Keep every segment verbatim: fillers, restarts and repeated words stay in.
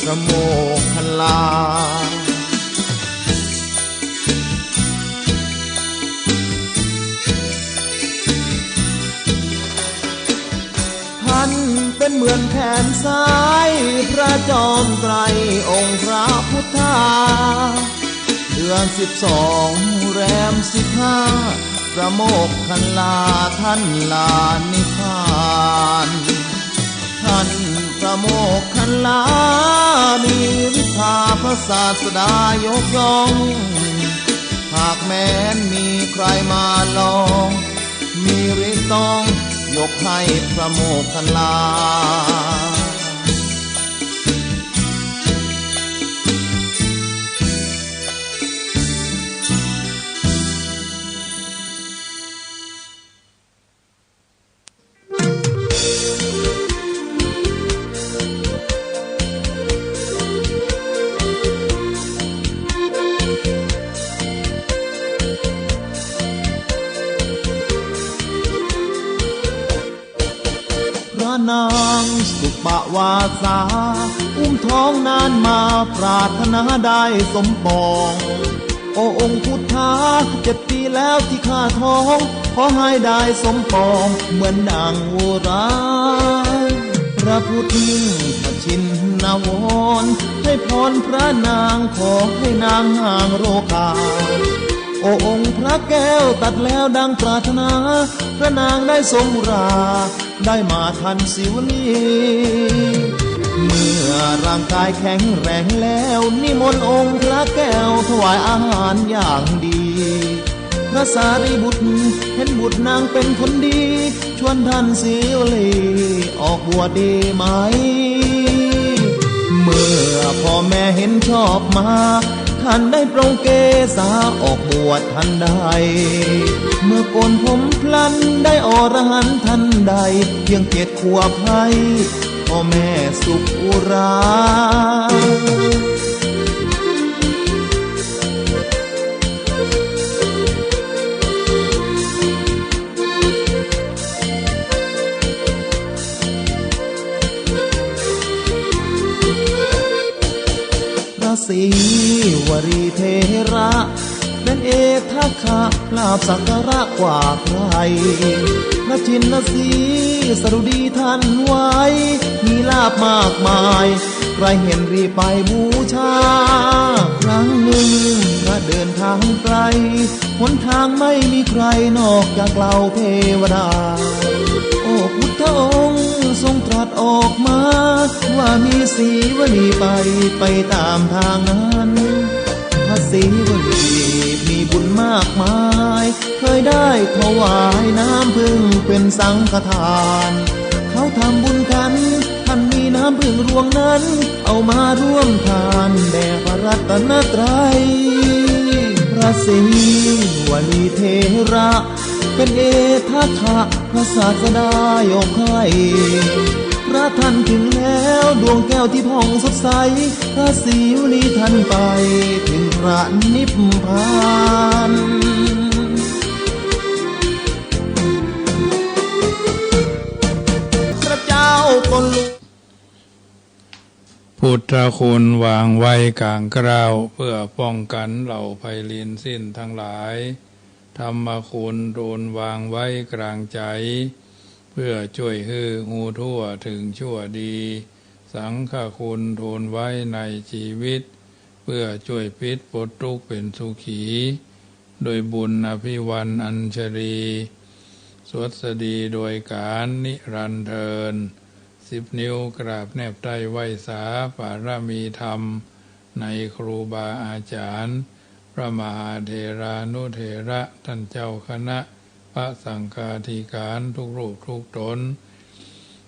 พระโมคคัลลา ท่านเป็นเหมือนแขนซ้ายพระจอมไตรองค์พระพุทธา เดือนสิบสองแรมสิบห้า พระโมคคัลลาท่านลานิพพาน ท่านพระโมคคัลลา มีฤทธาพระศาสดายกย่อง หากแม้นมีใครมาลอง มีฤทธิ์ต้องยกให้พระโมคคัลลา พระนางสุปวาสา อุ้มท้องนานมาปรารถนาได้สมปอง โอองค์พุทธา เจ็ดปีแล้วที่ข้าท้อง ขอให้ได้สมปองเหมือนดังโอราน พระพุทธพระชินวร ให้พรพระนางขอให้นางห่างโรคา โอองค์พระแก้วตรัสแล้วดังปรารถนา พระนางได้สมอุรา ได้มาทันสีวลี เมื่อร่างกายแข็งแรงแล้ว นิมนต์องค์พระแก้วถวายอาหารอย่างดี พระสารีบุตรเห็นบุตรนางเป็นคนดี ชวนท่านสีวลีออกบวชดีไหม เมื่อพ่อแม่เห็นชอบมา ท่านได้ปลงเกศาออกบวชทันใด เมื่อโกนผมพลันได้อรหันต์ทันใด เพียงเจ็ดขวบให้พ่อแม่สุขอุรา พระศรีวลีเถระ เป็นเอตทัคคะลาภสักการะกว่าใคร พระชินสีห์สดุดีท่านไว้ มีลาภมากมาย ใครเห็นรีบไปบูชา ครั้งหนึ่งพระเดินทางไกล หนทางไม่มีใครนอกจากเหล่าเทวดา โอพุทธองค์ทรงตรัสออกมา ว่ามีสีวลีไป ไปตามทางนั้น พระสีวลีมีบุญมากมาย เคยได้ถวายน้ำผึ้งเป็นสังฆทาน เขาทำบุญกัน ท่านมีน้ำผึ้งรวงนั้น เอามาร่วมทานแด่พระรัตนตรัย พระศรีวลีเถระ เป็นเอตทัคคะพระศาสดายกให้ พระท่านถึงแล้วดวงแก้วที่ผ่องสดใส พระศรีวลีท่านไปถึงพระนิพพาน พระเจ้าก็ลุก พุทธคุณวางไว้กลางเกล้า เพื่อป้องกันเหล่าภัยรินสิ้นทั้งหลาย ธรรมคุณทูลวางไว้กลางใจ๋ เพื่อจ้วยหื้อฮู้ทั่วถึงชั่วดี สังฆคุณทูลไว้ในจีวิต เพื่อจ้วยปิดปลดตุ๊กข์เป๋นสุขี โดยบุญอภิวันอัญชลี สวัสดีโดยก๋านนิรันดร์เทิน สิบนิ้วกราบแนบใต้ไหว้สาปารมีธรรม ในครูบาอาจ๋ารย์ พระมหาเถรานุเถระ ต้านเจ้าคณะ พระสังฆาธิการทุกรูปทุกต๋น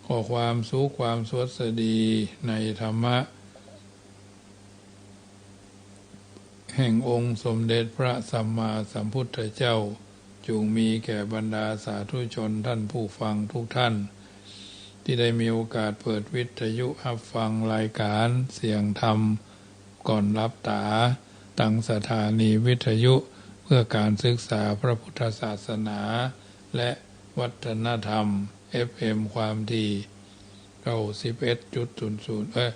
ขอความสุขความสวัสดีในธรรมะ แห่งองค์สมเด็จพระสัมมาสัมพุทธเจ้า จุ่งมีแก่บรรดาสาธุชนต้านผู้ฟังทุกต้าน ตี้ได้มีโอกาสเปิดวิทยุฮับฟังรายก๋านเสียงธรรมก่อนหลับต๋า ตังสถานีวิทยุเพื่อก๋านศึกษาพระพุทธศาสนาและวัฒนธรรม เอฟเอ็ม ความถี่ เก้าสิบเอ็ดจุดศูนย์ศูนย์ เอ้ย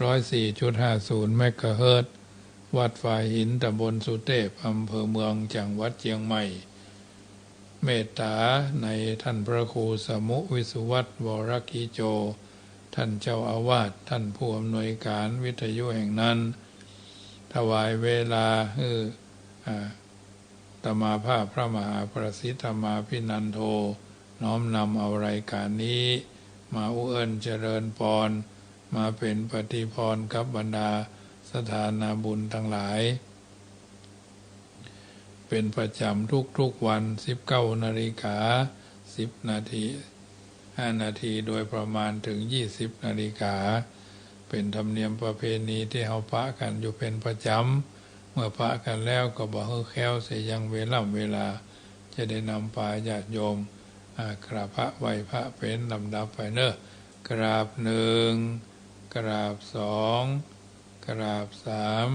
ร้อยสี่จุดห้าศูนย์เมกะเฮิรตซ์ วัดฝายหิน ตำบลสุเตพ อำเภอเมือง จังหวัดเจียงใหม่ เมตต๋าในท่านพระครูสมุห์ วิสุวัฒน์ วรกิโจ ท่านเจ้าอาวาส ท่านผู้อำนวยการวิทยุแห่งนั้น ถวายเวลาหื้อ อ่า อาตมาภาพพระมหาประสิทธิ์ธรรมาภินันโท น้อมนำเอารายการนี้มาอุเอิ้นเจริญปอน มาเป๋นปฏิภรณ์กับบรรดาสถานาบุญตังหลาย เป๋นประจ๋ำทุกๆวัน สิบเก้านาฬิกา สิบนาที ห้านาทีโดยประมาณ เถิงยี่สิบนาฬิกา เป๋นธรรมเนียมประเพณีตี้เฮาปะกั๋นอยู่เป๋นประจ๋ำ เมื่อปะกั๋นแล้วก็บ่หื้อแคล้วเสียยังเวล่ำเวลา จะได้นำปาญาติโยม อ่า กราบพระไหว้พระเป๋นลำดับไปเนาะ กราบหนึ่ง กราบสอง กราบสาม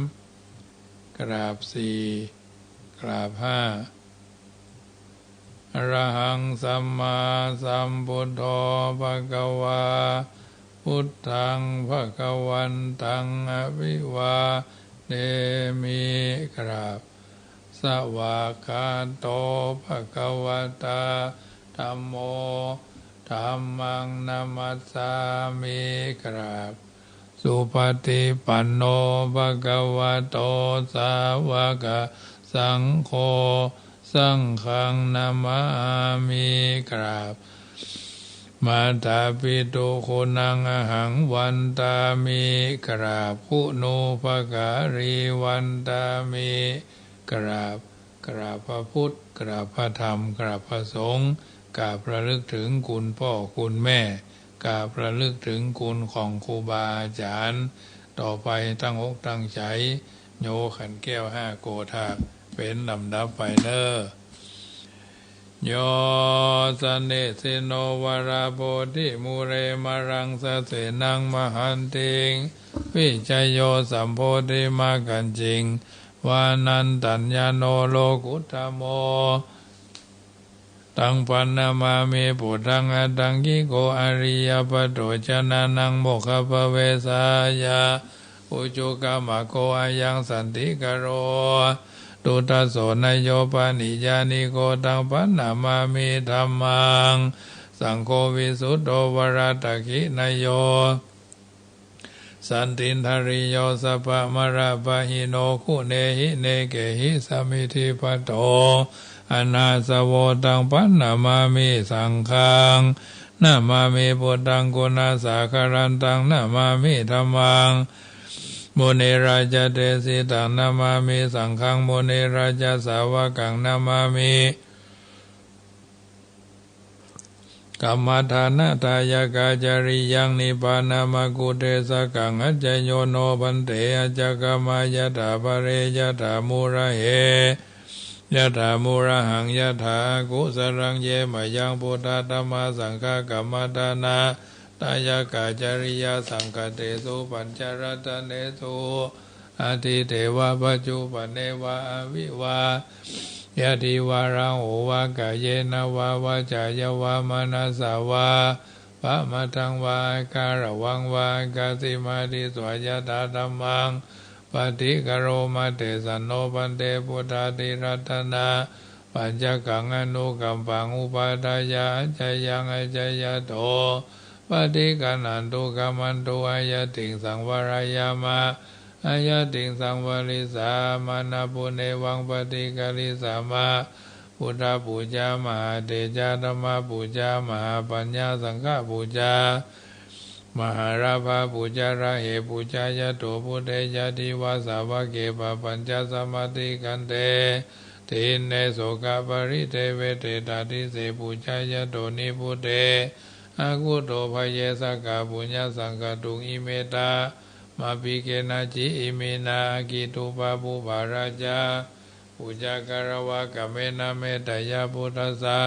กราบสี่ กราบห้า อะระหังสัมมาสัมพุทโธ ภะคะวา พุทธัง ภะคะวันตัง อะภิวาเทมิ กราบ สะวากขาโต ภะคะวะตา ธัมโม ธัมมัง นะมัสสามิ กราบ สุปะฏิปันโน ภะคะวะโต สาวะกะสังโฆ สังฆัง นะมามิ กราบ มาตาปิตุคุณัง อะหัง วันตามิ กราบ คุณูปการี วันตามิ กราบ กราบพระพุทธ กราบพระธรรม กราบพระสงฆ์ กราบระลึกเถิงคุณป้อคุณแม่ กราบระลึกเถิงคุณของครูบาอาจารย์ ต่อไปตั้งอกตั้งใจ๋ โยขันแก้วห้าโกฏาก เป๋นลำดับไปเนาะ โย สะเนสสิโน วะระโพธิมูเล มะรังสะเสนัง มะหันติง วิชะโย สัมโพธิมักขัญญิง วานันตัญญาโณ โลกุตตะโม ตัง ปันนะมามิ ปุทธัง อะตถังกิโก อะริยะปะโต จะนะนัง โมกขัพพะเวสสะยะ อุจุกะมะโก อะยัง สันติกะโร ตุตะโส นะโย ปะหิญญาณิโก ตัง ปันนะมามิ ธัมมัง สังโฆ วิสุตโธ วะระตะขินะโย สันตินทะริโย สัพพะมะระปะหิโน กุเณหิ เณเกหิ สะมิทธิปะโต อะนาสะโว ตัง ปันนะมามิ สังฆัง นะมามิ ปุทธัง กุณะสาคะรันตัง นะมามิ ธัมมัง มุนิราชะเตสิตัง นะมามิ สังฆัง มุนิราชะสาวะกัง นะมามิ กัมมัฏฐานะทายะกา จะริยัง นิพพานะมะกุเทศกัง อัจจะโยโน ภันเต อัจจะกะมะ ยะถาปะเร ยะถามูระเห ยะถามูระหัง ยะถาอากุสะลัง เยมะยัง พุทธะธัมมา สังฆะ กัมมัฏฐานะทายะกา จะริยา สังฆะเตสุ ปัญจะรัตเนสุ อะทิเตวะ ปัจจุปันเนวะ อะวิวา ยะทิวา ราหุวะ กาเยนะวะ วาจายะวะ มะนะสะวะ ปะมะทังวะ อาการะวังวะ อาคาสิมา ทิฏฐิสวา ยะถาธัมมัง ปะฏิคารโม เตสันโน ภันเต พุทธาธิรัตนะปัจจกัง อะนุกัมปัง อุปาทายะ อัจจะยัง อัจจะยะโต ปะฏิคันหันตุ คัมหันตุ อะยะติงสังวะรายามะ อะยะติงสังวะริสสามา นะปุเณวัง ปะฏิคาริสสามะ พุทธปูจา มหาเตจา ธัมมปูจา มหาปัญญา สังฆปูจา มหาลาภาปูจา ระเหปูจายะโต พุทเท ยะทิวาสาวะเก ปะปัญจะสมาทิขันเต ทินเน โสกะปะริเทวะเต ตาทิเส ปูจายะโต นิพพุเท อะคุโต ภะเยสสะกะ ปุญญะสังฆะตุง อิเมตะมะปิเกนะ จิ อิมินา อะกิตุปะปุปปะราชา ปูจาคารวะกะเมนะ เมตตะยะ พุทธัสสะ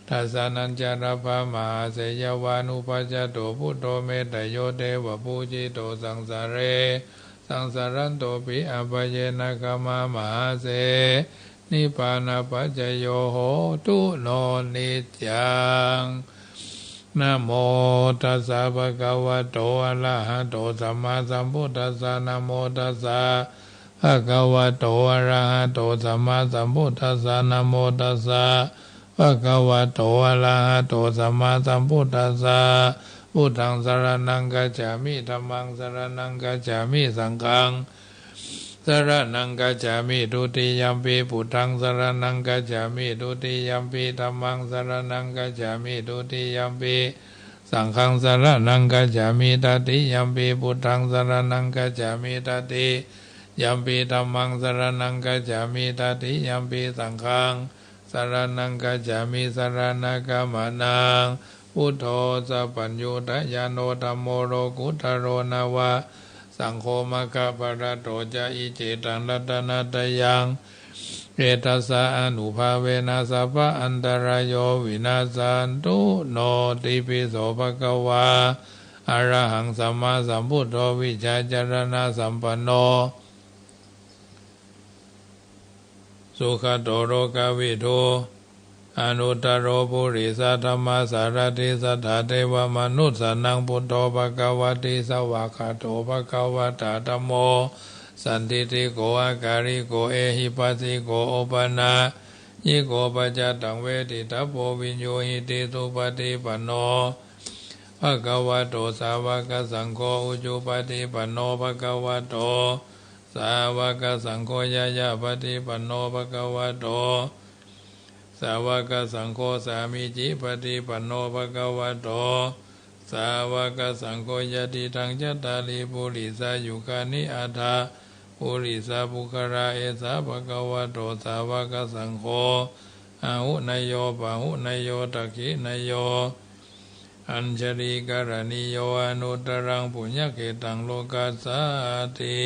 ทัสสะนัญจะรัพพะ มหาเสยะวานุปัสสะโต พุทโธ เมตตะโย เทวะปูจิโต สังสาเร สังสารันโตปิ อะภะเยนะ ขะมะ มหาเส นิพพานะปัจจโย โหตุ โน นิจจัง Namo tassa bhagavato arahato sammāsambuddhassa. Namo tassa bhagavato arahato sammāsambuddhassa. Namo tassa bhagavato arahato sammāsambuddhassa. Buddhaṃ saraṇaṃ gacchāmi. Dhammaṃ saraṇaṃ gacchāmi. Saṅghaṃ saraṇaṃ gacchāmi. Dutiyampi buddhaṃ saraṇaṃ gacchāmi. Dutiyampi dhammaṃ saraṇaṃ gacchāmi. Dutiyampi saṅghaṃ saraṇaṃ gacchāmi. Tatiyampi buddhaṃ saraṇaṃ gacchāmi. Tatiyampi dhammaṃ saraṇaṃ gacchāmi. Tatiyampi saṅghaṃ saraṇaṃ gacchāmi. Saraṇagamanaṃ. Buddho sabbaññutañāṇo dhammo lokuttaro nava. Saṅgho maggaphalaṭṭho ca. Iccetaṃ ratanattayaṃ. Etassa ānubhāvena sabba antarāyo vinassantu no. Itipi so bhagavā arahaṃ sammāsambuddho vijjācaraṇasampanno sugato lokavidū anuttaro purisadammasārathi satthā devamanussānaṃ buddho bhagavāti. Svākkhāto bhagavatā dhammo sandiṭṭhiko akāliko ehipassiko opanayiko paccattaṃ veditabbo viññūhīti. Supaṭipanno bhagavato sāvakasaṅgho, ujupaṭipanno bhagavato sāvakasaṅgho, ñāyapaṭipanno bhagavato sāvakasaṅgho, sāmīcipaṭipanno bhagavato sāvakasaṅgho, yadidaṃ cattāri purisayugāni aṭṭha purisapuggalā, esa bhagavato sāvakasaṅgho, āhuneyyo pāhuneyyo dakkhiṇeyyo añjalikaraṇīyo anuttaraṃ puññakkhettaṃ lokassāti.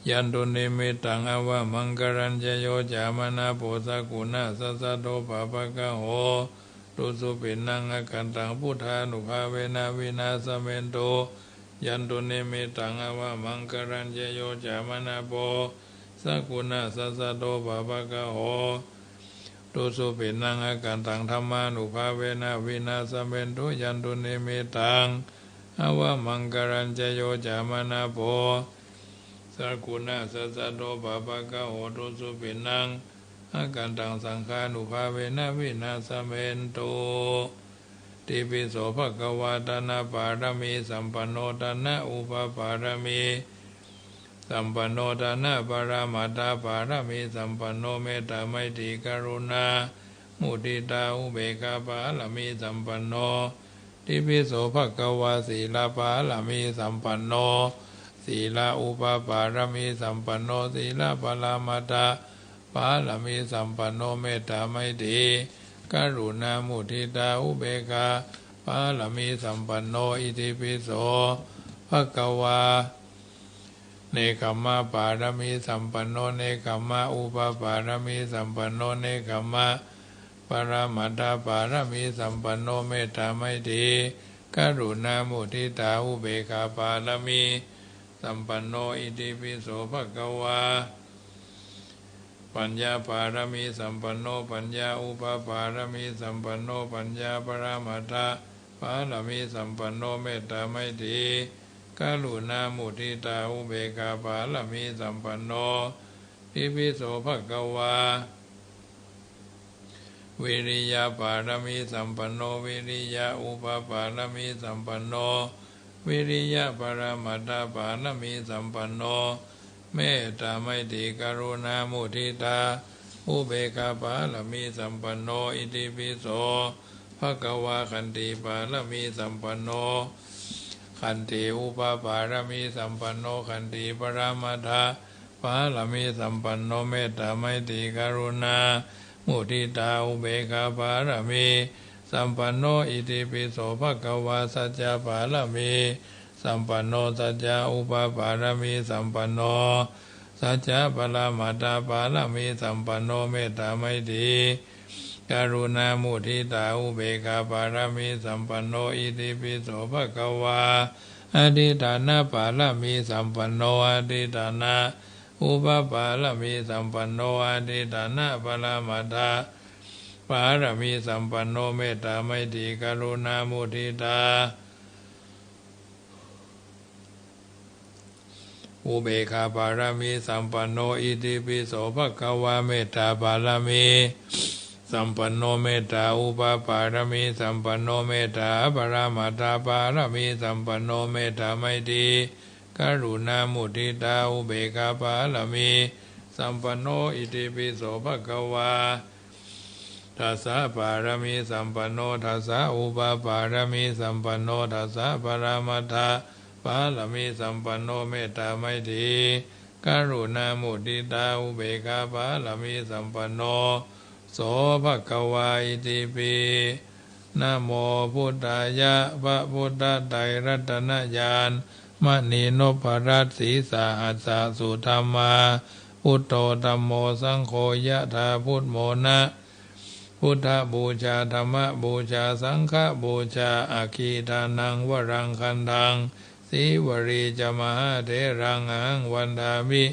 Yandunnimittaṃ avamaṅgalañca yo cāmanāpo sakuṇassa saddo pāpaggaho dussupinaṃ akantaṃ buddhānubhāvena vināsamentu. Yandunnimittaṃ avamaṅgalañca yo cāmanāpo sakuṇassa saddo pāpaggaho dussupinaṃ akantaṃ dhammānubhāvena vināsamentu. Yandunnimittaṃ avamaṅgalañca yo cāmanāpo sakuṇassa saddo pāpaggaho dussupinaṃ akantaṃ saṅghānubhāvena vināsamentu. Itipi so bhagavā dānapāramīsampanno dānaupapāramīsampanno dānaparamatthapāramīsampanno mettāmaittikāruṇāmuditāupekkhāpāramīsampanno. Itipi so bhagavā sīlapāramīsampanno sīlaupapāramīsampanno sīlaparamatthapāramīsampanno mettāmaitrikaruṇāmuditāupekkhāpāramīsampanno. Itipi so bhagavā nekkhammapāramīsampanno nekkhammaupapāramīsampanno nekkhammaparamatthapāramīsampanno mettāmaitrikaruṇāmuditāupekkhāpāramīsampanno. Itipi so bhagavā paññāpāramīsampanno paññāupapāramīsampanno paññāparamatthapāramīsampanno mettāmaitrikaruṇāmuditāupekkhāpāramīsampanno. Itipi so bhagavā viriyapāramīsampanno viriyaupapāramīsampanno viriyaparamatthapāramīsampanno mettāmaitrikaruṇāmuditāupekkhāpāramīsampanno. Itipi so bhagavā khantīpāramīsampanno khantīupapāramīsampanno khantīparamatthapāramīsampanno mettāmaitrikaruṇāmuditāupekkhāpāramīsampanno. Itipi so bhagavā saccapāramīsampanno saccaupapāramīsampanno saccaparamatthapāramīsampanno mettāmaitrikaruṇāmuditāupekkhāpāramīsampanno. Itipi so bhagavā adhiṭṭhānapāramīsampanno adhiṭṭhānaupapāramīsampanno adhiṭṭhānaparamatthapā ปารมีสัมปันโน เมตตาไมตรีกรุณามุทิตาอุเบกขาปารมีสัมปันโน อิติปิโสภะคะวา เมตตาปารมีสัมปันโน เมตตาอุปปารมีสัมปันโน เมตตาอปรมัตถปารมีสัมปันโน เมตตาไมตรีกรุณามุทิตาอุเบกขาปารมีสัมปันโน อิติปิโสภะคะวา ทัสสะปารมีสัมปันโน ทัสสะอุปปารมีสัมปันโน ทัสสะปรมัตถปารมีสัมปันโน เมตตาไมตรีกรุณามุทิตาอุเบกขาปารมีสัมปันโน โสภะคะวา อิติปิ นะโมพุทธายะ พระพุทธไตรรัตนญาณ มณีนพรัตน์ ศรีสหัสสะสุธรรมา พุทโธธัมโมสังโฆ ยะถา พุทโมนะ พุทธบูชา ธัมมบูชา สังฆบูชา อัคคีทานัง วรังคันธัง สีวลีจะมหาเถรัง อหังวันทามิ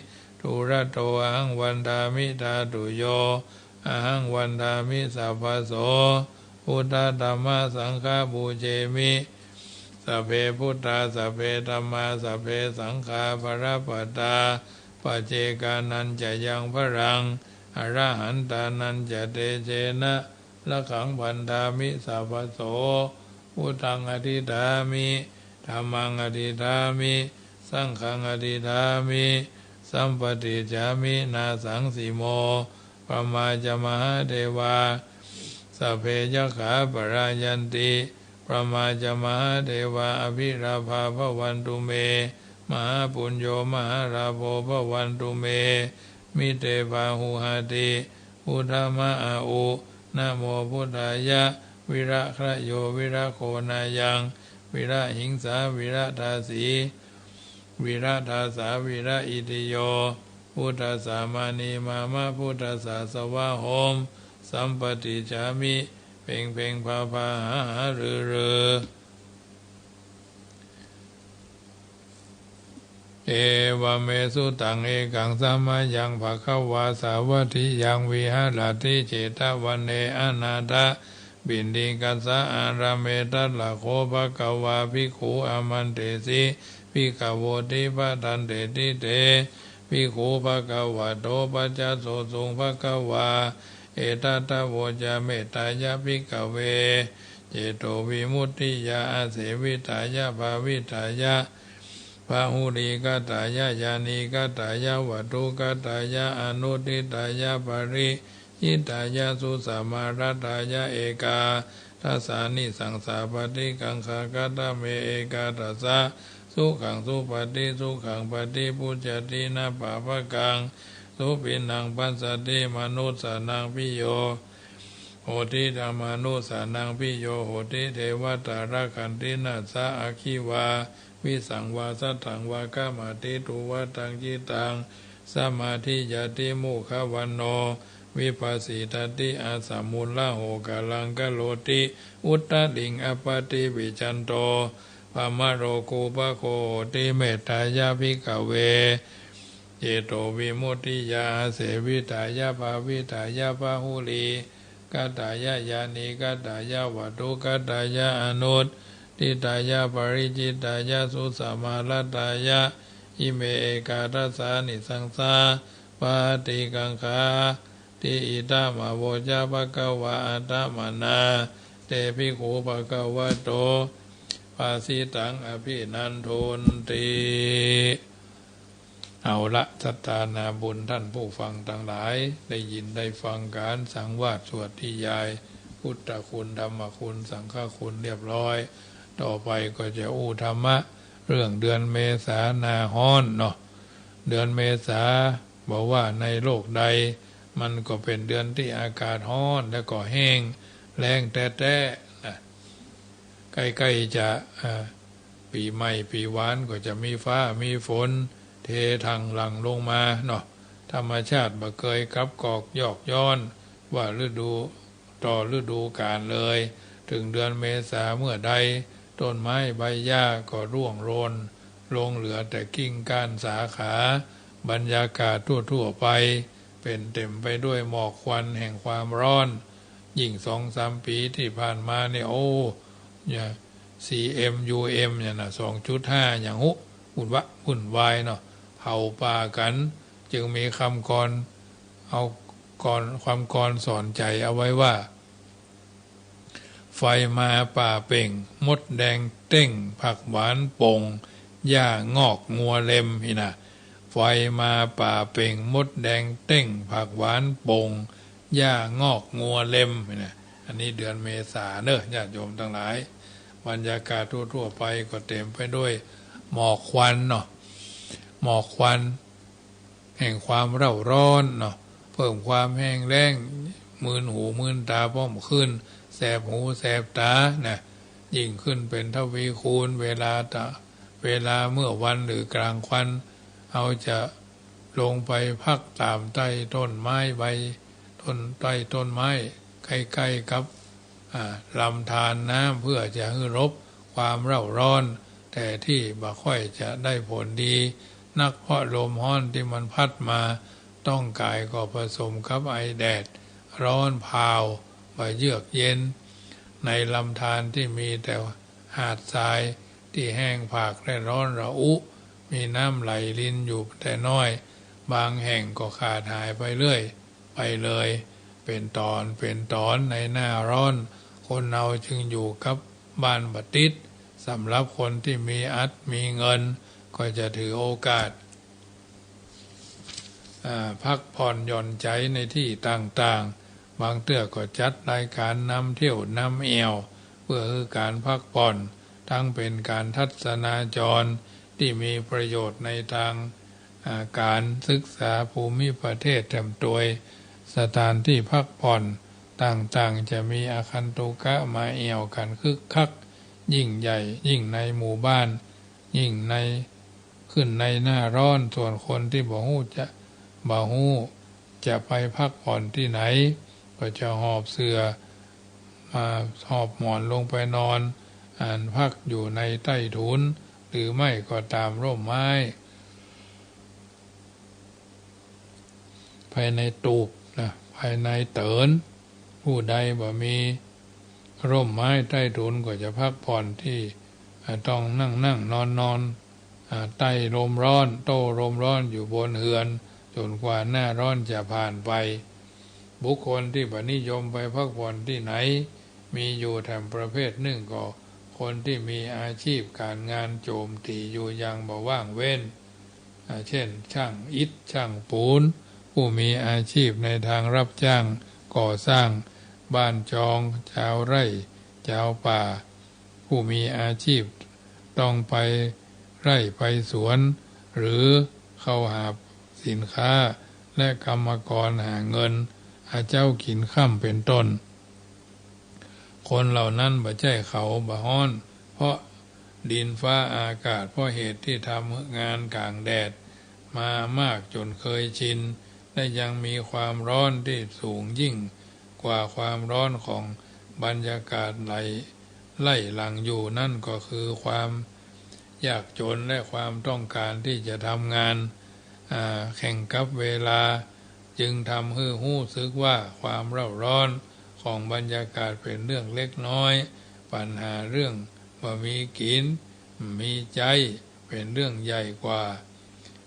ทูระโต อหังวันทามิ ทาตุโย อหังวันทามิ สัพพะโส พุทธธัมมสังฆา ปูเชมิ สัพเพพุทธา สัพเพธัมมา สัพเพสังฆา บาลปตา ปัจเจกานัญจะยัง บาลัง อรหันตานัญจะ เตเชนะ รักขัง บัณฑามิ สัพพะโส พุทธัง อธิษฐามิ ธัมมัง อธิษฐามิ สังฆัง อธิษฐามิ สัมปะติจฉามิ นาสังสิโม พรหมาจะมหาเทวา สัพเพยักขา ปะลายันติ พรหมาจะมหาเทวา อภิลาภา ภะวันตุเม มหาปุญโญ มหาลาโภ ภะวันตุเม มิตเต ปาหุหาติ พุทธมะอาอุ นะโมพุทธายะ วิระคะโย วิระโคนายัง วิระหิงสา วิระทาสี วิระทาสา วิระอิติโย พุทธัสสะ มานี มามะ พุทธัสสะ สวาโหม สัมปะติจฉามิ เพ็งเพ็ง พาพา หาหา ฤๅฤๅ เอวะเม สุตัง เอกัง สะมะยัง ภะคะวา สาวัตถิยัง วิหะระติ เจตะวะเน อะนาถะปิณฑิกัสสะ อารามะ ทัตถะโข ภะคะวา ภิกขุ อามันเตสิ ภิกขะโวติ ภัทธันเตติ เต ภิกขุ ภะคะวะโต ปัจจะโสสุง ภะคะวา เอตะทะโวจะ เมตตายะ ภิกขะเว เจโตวิมุตติยา อาเสวิตายะ ภาวิตายะ บาหุลีกตายะ ญาณีกตายะ วัตถุกตายะ อนุตฐิตายะ ปะริ ญิตายะ สุสะมารัตตายะ เอกาทัสสานิ สังสาปะติกังขา คะตะเม เอกาทัสสะ สุขัง สุปะติสุขัง ปะติภุจจะติ นะปาปะกัง สุปิณณัง ปัสสะติ มะนุสสานัง ปิโย โหติ อมะนุสสานัง ปิโย โหติ เทวะตา รักขันติ นะสสะ อะคิวา วิสังวา สัตถังวา ขะมะติ ตุวะตัง จิตตัง สมาธิยาติ มุขะวันโณ วิภัสสิตาติ อะสะมุลละ โหกะลัง กะโรติ อุตตะริง อัปปะติวิจจันโต พะมะโลกูปะโค โหติ เมตตายะ ภิกขะเว เจโตวิมุตติยา อาเสวิตายะ ภาวิตายะ บาหุลีกตายะ ญาณีกตายะ วัตถุกตายะ อนุตฐิตายะ ปะริจิตายะ สุสะมารัตตายะ อิเม เอกาทัสสานิ สังสาปะติกังขาติ อิทัง อะโวจะ ภะคะวา อะตะมะนา เต ภิกขุ ภะคะวะโต ภาสิตัง อะภินันทุนติ เอาละ ศรัทธานาบุญท่านผู้ฟังตังหลาย ได้ยินได้ฟังก๋านสังวาสสวดนิยาย พุทธคุณ ธรรมคุณ สังฆคุณเรียบร้อย ต่อไปก็จะอู้ธรรมะเรื่องเดือนเมษาหน้าฮ้อนเนาะ เดือนเมษา บ่ว่าในโลกใด มันก็เป๋นเดือนตี้อากาศฮ้อนแล้วก็แห้งแล้งแต๊ๆ นะ ใก้ๆ จะ อ่า ปี๋ใหม่ปี๋หวานก็จะมีฟ้ามีฝนเททังหลั่งลงมาเนาะ ธรรมชาติบ่เกยกลับกอกยอกย้อนว่าฤดู ต่อฤดูกาลเลย เถิงเดือนเมษาเมื่อใด ต้นไม้ใบหญ้าก็ร่วงโรนลง เหลือแต่กิ่งก้านสาขา บรรยากาศทั่วๆ ไปเป๋นเต๋มไปด้วยหมอกควันแห่งความฮ้อน ยิ่งสองสามปี๋ตี้ผ่านมาเนี่ย โอ้ เนี่ย ซี เอ็ม ยู เอ็ม เนี่ยนะ สองจุดห้า หยังฮู้ วุ่นวะ วุ่นวายเนาะ เผาป่ากั๋น จึงมีกำกรอน เอากรอน กำกรอนสอนใจ๋เอาไว้ว่า ไฟมาป่าเป่ง มดแดงเต้ง ผักหวานป่ง หญ้างอกงัวเล็ม นี่นะ ไฟมาป่าเป่ง มดแดงเต้ง ผักหวานป่ง หญ้างอกงัวเล็ม นี่นะ อันนี้เดือนเมษาเนอะ ญาติโยมตังหลาย บรรยากาศทั่วๆ ไปก็เต็มไปด้วยหมอกควันเนาะ หมอกควัน แห่งความเร่าร้อนเนาะ เพิ่มความแห้งแล้ง มึนหูมึนต๋าป้อมขึ้น แสบหูแสบต๋านะ ยิ่งขึ้นเป๋นทวีคูณ เวลาตะ เวลาเมื่อวันหรือกลางวัน เฮาจะลงไปพักต๋ามใต้ต้นไม้ใบ ต้น ใต้ต้นไม้ ใก้ๆ กับ อ่า ลำธารน้ำ เพื่อจะหื้อหลบความเร่าร้อน แต่ตี้บ่ค่อยจะได้ผลดีนัก เพราะลมฮ้อนตี้มันพัดมา ต๊องก๋ายก็ผสมกับไอแดด ร้อนเผา บ่เยือกเย็น ในลำธารตี้มีแต่หาดทรายตี้แห้งผากและร้อนระอุ มีน้ำไหลรินอยู่แต่น้อย บางแห่งก็ขาดหายไปเรื่อย ไปเลย เป๋นต๋อน เป๋นต๋อน ในหน้าฮ้อน คนเฮาจึงอยู่กับบ้านบ่ติด สำหรับคนตี้มีอัฐมีเงิน ก็จะถือโอกาส อ่า พักผ่อนหย่อนใจ๋ในตี้ต่างๆ บางเตื้อก็จัดรายก๋านนำเที่ยวนำแอ่ว เพื่อหื้อก๋านพักผ่อน ตึงเป๋นก๋านทัศนาจรตี้มีประโยชน์ในตาง อ่า ก๋านศึกษาภูมิประเทศแถมตวย สถานตี้พักผ่อนต่างๆ จะมีอาคันตุกะมาแอ่วกั๋นคึกคัก ยิ่งใหญ่ ยิ่งในหมู่บ้าน ยิ่งใน ขึ้นในหน้าฮ้อน ส่วนคนตี้บ่ฮู้จะ บ่ฮู้จะไปพักผ่อนตี้ไหน ก็จะหอบเสื่อ มาหอบหมอนลงไปนอน อันพักอยู่ในใต้ถุน หรือไม่ก็ต๋ามร่มไม้ ภายในตูบนะ ภายในเติ๋น ผู้ใดบ่มีร่มไม้ใต้ถุนก็จะพักผ่อนตี้ อ่า ต้องนั่งๆ นอนๆ อ่า ใต้ร่มฮ้อน โต้ร่มฮ้อนอยู่บนเฮือน จ๋นกว่าหน้าฮ้อนจะผ่านไป บุคคลตี้บ่นิยมไปพักผ่อนตี้ไหน มีอยู่แถมประเภทนึ่งก็คนตี้มีอาชีพก๋านงานโจ๋มตี๋อยู่อย่างบ่ว่างเว้น อ่า เช่น จ้างอิฐ จ้างปูน ผู้มีอาชีพในตางรับจ้างก่อสร้าง บ้านจอง จาวไร่ จาวป่า ผู้มีอาชีพต้องไปไร่ไปสวน หรือเข้าหาสินค้า และกรรมกรหาเงิน หาเจ๊ากิ๋นค่ำเป๋นต้น คนเหล่านั้นบ่ใจ้เขาบ่ฮ้อน เพราะดินฟ้าอากาศ เพราะเหตุตี้ทำงานก๋างแดดมามากจ๋นเคยชิน และยังมีความฮ้อนตี้สูงยิ่งกว่าความฮ้อนของบรรยากาศไหล ไล่หลังอยู่ นั่นก็คือความยากจ๋นและความต้องก๋านตี้จะทำงาน อ่า แข่งกับเวลา จึงทำหื้อฮู้สึกว่าความเร่าร้อนของบรรยากาศเป๋นเรื่องเล็กน้อย ปัญหาเรื่องบ่มีกิ๋น มีใจ๊ เป๋นเรื่องใหญ่กว่า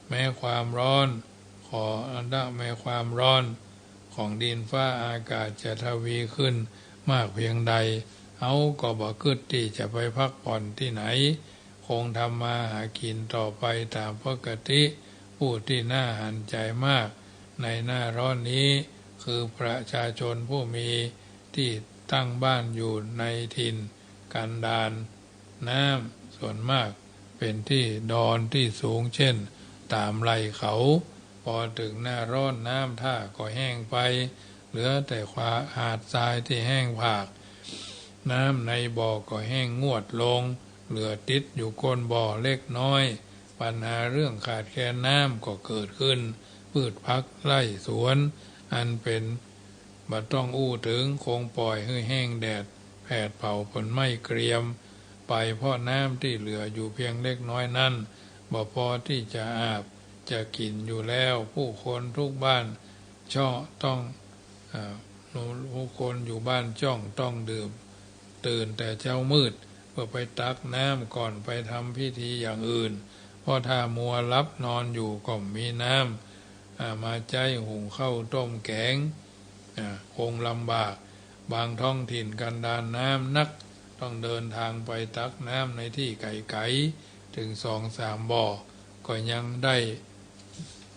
แม้ความฮ้อน ขออันดะ แม้ความฮ้อนของดินฟ้าอากาศจะทวีขึ้นมากเพียงใด เฮาก็บ่กึ๊ดตี้จะไปพักผ่อนตี้ไหน คงทำมาหากิ๋นต่อไปต๋ามปกติ ผู้ตี้น่าหันใจ๋มากในหน้าฮ้อนนี้ คือประชาชนผู้มีตี้ตั้งบ้านอยู่ในถิ่นกันดาร น้ำส่วนมากเป๋นตี้ดอนตี้สูง เช่น ต๋ามไหล่เขา ปอเถิงหน้าฮ้อนน้ำต้าก็แห้งไป เหลือแต่หาดทรายตี้แห้งผาก น้ำในบ่อก็แห้งงวดลง เหลือติดอยู่ก้นบ่อเล็กน้อย ปัญหาเรื่องขาดแคลนน้ำก็เกิดขึ้น พืชผักไร่สวน อันเป๋น บ่ต้องอู้เถิง คงป่อยหื้อแห้งแดดแผดเผาป๋นไม้เกรียมไป เพราะน้ำตี้เหลืออยู่เพียงเล็กน้อยนั้น บ่ปอตี้จะอาบจะกิ๋นอยู่แล้ว ผู้คนทุกบ้านเชาะต้อง อ่า บุคคลอยู่บ้านจ้องต้องตื่น ตื่นแต่เจ๊ามืด เพื่อไปตักน้ำก่อนไปทำพิธีอย่างอื่น เพราะถ้ามัวหลับนอนอยู่ก็บ่มีน้ำ อ่า มาใจ๊หุงข้าวต้มแกง อ่า คงลำบาก บางท้องถิ่นกันดารน้ำนัก ต้องเดินทางไปตักน้ำในที่ไก๋ๆ ถึงสองสามบ่อ ก็ยังได้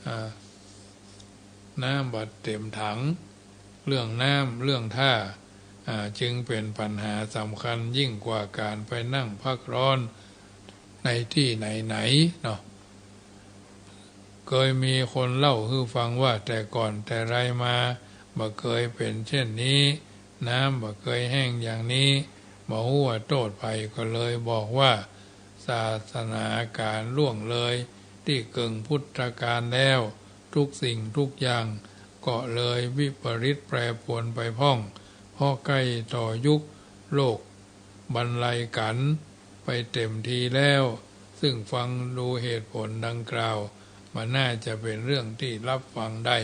อ่า น้ำบ่เต็มถัง เรื่องน้ำเรื่องท่า อ่า จึงเป๋นปัญหาสำคัญยิ่งกว่าก๋านไปนั่งพักร้อนในตี้ไหนๆ เนาะ เกยมีคนเล่าหื้อฟังว่าแต่ก่อนแต่ไรมาบ่เกยเป๋นเช่นนี้ น้ำบ่เกยแห้งอย่างนี้ บ่ฮู้ว่าโต้ษใผ ก็เลยบอกว่า ศาสนาก๋านล่วงเลยตี้เกิ่งพุทธกาลแล้ว ทุกสิ่งทุกอย่างก็เลยวิปริตแปรปรวนไปพ่อง เพราะใก้ต่อยุคโลกบรรลัยกั๋นไปเต็มทีแล้ว ซึ่งฟังดูเหตุผลดังกล่าว มันน่าจะเป๋นเรื่องตี้รับฟังได้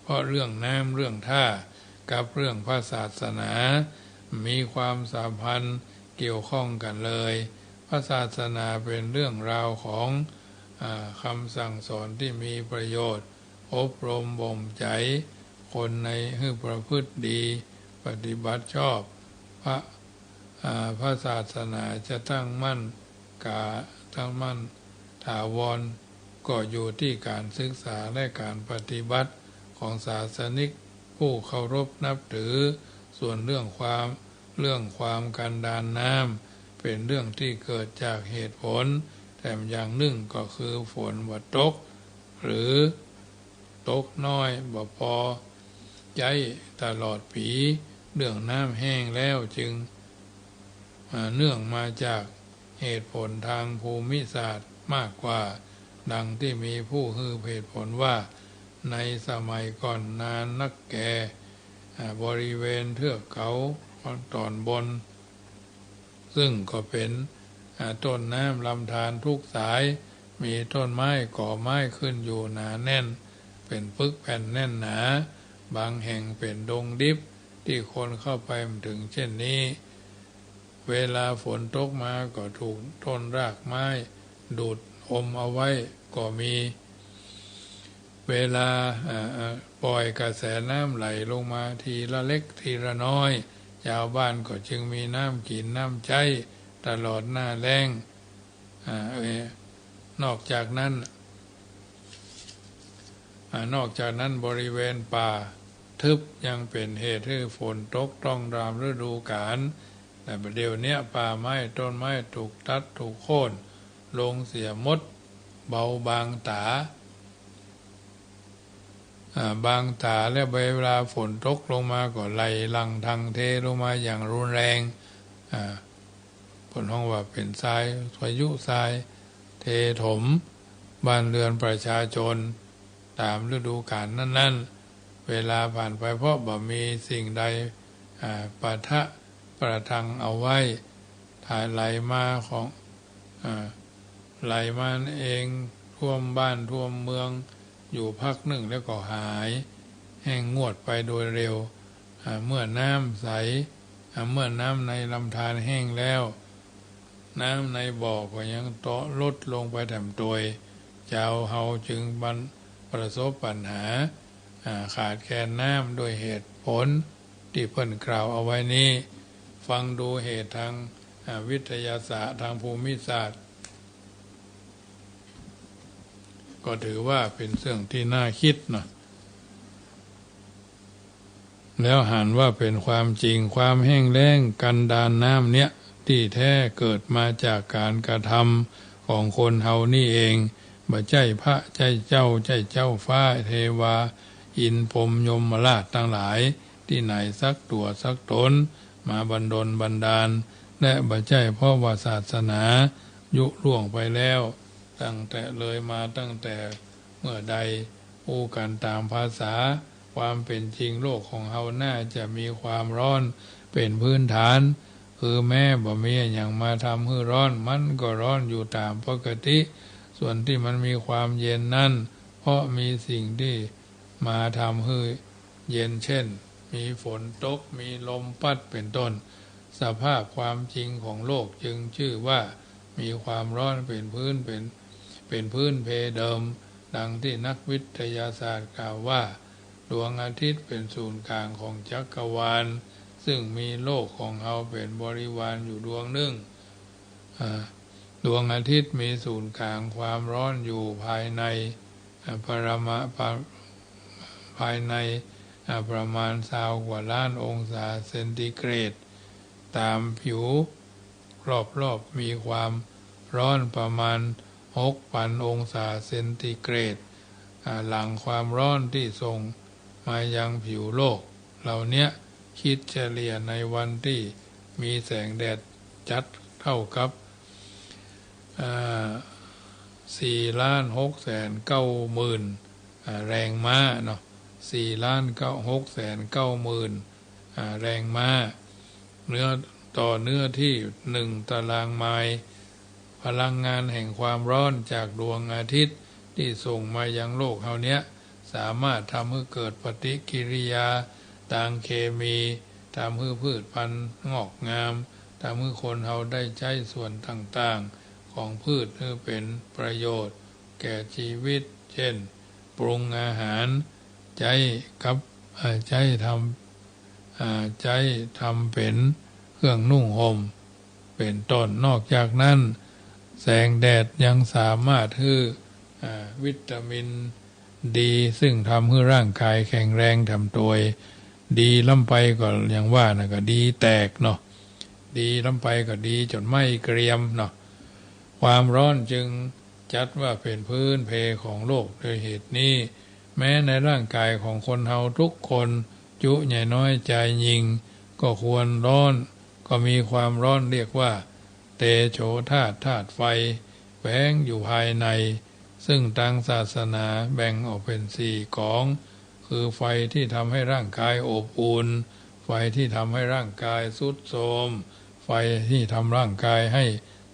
เพราะเรื่องน้ำเรื่องท่ากับเรื่องพระศาสนา มีความสัมพันธ์เกี่ยวข้องกั๋นเลย พระศาสนาเป๋นเรื่องราวของ อ่า คำสั่งสอนตี้มีประโยชน์ อบรมบ่มใจ๋คนในหื้อประพฤติดี ปฏิบัติชอบ พระ อ่า พระศาสนาจะตั้งมั่นกา ตั้งมั่นถาวร ก็อยู่ตี้ก๋านศึกษาและก๋านปฏิบัติของศาสนิกผู้เคารพนับถือ ส่วนเรื่องความ เรื่องความกันดารน้ำ เป๋นเรื่องตี้เกิดจากเหตุผลแถมอย่างนึ่ง ก็คือฝนบ่ตก หรือตกน้อยบ่ปอใจ๊ตลอดปี๋ เรื่องน้ำแห้งแล้วจึง อ่า เนื่องมาจากเหตุผลทางภูมิศาสตร์มากกว่า ดังตี้มีผู้หื้อเหตุผลว่า ในสมัยก่อนนานนักแก่ อ่า บริเวณเทือกเขาต๋อนบน ซึ่งก็เป๋น อ่า ต้นน้ำลำธารทุกสาย มีต้นไม้กอไม้ขึ้นอยู่หนาแน่น เป๋นปึกแผ่นแน่นหนา บางแห่งเป๋นดงดิบ ตี้คนเข้าไปบ่เถิงเช่นนี้ เวลาฝนตกมาก็ถูกต้นรากไม้ดูดอมเอาไว้ก็มี เวลา เอ่อ เอ่อ ปล่อยกระแสน้ำไหลลงมาทีละเล็กทีละน้อย จาวบ้านก็จึงมีน้ำกิ๋นน้ำใจ๊ตลอดหน้าแล้ง อ่า เอ่อ นอกจากนั้น อ่า นอกจากนั้นบริเวณป่าทึบยังเป๋นเหตุหื้อฝนตกต้องต๋ามฤดูก๋าล แต่บ่าเดี่ยวเนี้ยป่าไม้ต้นไม้ถูกตัดถูกโค่นลงเสียหมด เบาบางต๋า อ่า บางต๋า และเวลาฝนตกลงมาก็ไหลหลั่งทังเทลงมาอย่างรุนแรง อ่า เปิ้นฮ้องว่าเป๋นทราย พายุทรายเทถมบ้านเรือนประชาชนต๋ามฤดูก๋าลนั้นๆ เวลาผ่านไปเพราะบ่มีสิ่งใด อ่า ปะทะประทังเอาไว้ ถ้าไหลมาของ อ่า ไหลมาเองท่วมบ้านท่วมเมืองอยู่พักนึ่งแล้วก็หายแห้งงวดไปโดยเร็ว อ่า เมื่อน้ำใส อ่า เมื่อน้ำในลำธารแห้งแล้ว น้ำในบ่อก็ยังเต๊าะลดลงไปแถมตวย จาวเฮาจึงบัน ประสบปัญหา อ่า ขาดแคลนน้ำด้วยเหตุผลตี้เปิ้นกล่าวเอาไว้นี้ ฟังดูเหตุทาง อ่า วิทยาศาสตร์ ทางภูมิศาสตร์ ก็ถือว่าเป๋นเรื่องตี้น่ากึ๊ดนะ แล้วหันว่าเป๋นความจริง ความแห้งแล้งกันดารน้ำเนี้ย ตี้แท้เกิดมาจากก๋านกระทำของคนเฮานี่เอง บ่ใจ้พระใจ้เจ้า ใจ้เจ้าฟ้าเทวา อินทร์พรหมยมราชตังหลาย ตี้ไหนสักตั๋วสักต๋นมาบันดลบันดาล และบ่ใจ้เพราะว่าศาสนายุล่วงไปแล้ว ตั้งแต่เลยมาตั้งแต่เมื่อใด อู้กั๋นต๋ามภาษาความเป๋นจริง โลกของเฮาน่าจะมีความร้อนเป๋นพื้นฐาน คือแม้บ่มีอะหยังมาทำหื้อร้อน มันก็ร้อนอยู่ต๋ามปกติ ส่วนตี้มันมีความเย็นนั้น เพราะมีสิ่งตี้มาทำหื้อเย็น เช่น มีฝนตก มีลมปั๊ด เป็นต้น สภาพความจริงของโลกจึงจื้อว่ามีความร้อนเป็นพื้น เป็น เป็นพื้นเพเดิม ดังที่นักวิทยาศาสตร์กล่าวว่า ดวงอาทิตย์เป็นศูนย์กลางของจักรวาล ซึ่งมีโลกของเฮาเป็นบริวารอยู่ดวงหนึ่ง อ่า ดวงอาทิตย์มีศูนย์กลางความร้อนอยู่ภายใน อ่า ปรมา ปะ ภายใน อ่า ประมาณซาวกว่าล้านองศาเซนติเกรด ตามผิวรอบๆ มีความร้อนประมาณหกพันองศาเซนติเกรด อ่า หลั่งความร้อนที่ส่งมายังผิวโลก เหล่าเนี้ย คิดเฉลี่ยในวันที่มีแสงแดดจัดเท่ากับ อ่า สี่ล้านหกแสนเก้าหมื่น อ่า แรงม้าเนาะ สี่ล้านเก้า หกแสนเก้าหมื่น อ่า แรงม้า เนื้อ ต่อเนื้อที่หนึ่งตารางไมล์ พลังงานแห่งความร้อนจากดวงอาทิตย์ที่ส่งมายังโลกเฮาเนี้ย สามารถทำหื้อเกิดปฏิกิริยาตางเคมี ทำหื้อพืชพันธุ์งอกงาม ทำหื้อคนเฮาได้ใจ๊ส่วนต่างๆ ของพืชหื้อเป็นประโยชน์แก่ชีวิต เช่น ปรุงอาหาร ใจ๊กับ เอ่อ ใจ๊ทำ อ่า ใจ๊ทำเป็นเครื่องนุ่งห่ม เป็นต้น นอกจากนั้น แสงแดดยังสามารถหื้อ อ่า วิตามินดี ซึ่งทำหื้อร่างกายแข็งแรงถ่ำตวย ดีล้ำไปก็อย่างว่านะ ก็ดีแตกเนาะ ดีล้ำไปก็ดีจ๋นไหม้เกรียมเนาะ ความร้อนจึงจัดว่าเป็นพื้นเพของโลก ด้วยเหตุนี้ แม้ในร่างกายของคนเฮาทุกคน จุใหญ่น้อยจายญิง ก็ควรร้อน ก็มีความร้อนเรียกว่า เตโชธาตุ ธาตุไฟ แฝงอยู่ภายใน ซึ่งตางศาสนาแบ่งออกเป็นสี่กอง คือไฟที่ทำให้ร่างกายอบอุ่น ไฟที่ทำให้ร่างกายทรุดโทรม ไฟที่ทำร่างกายให้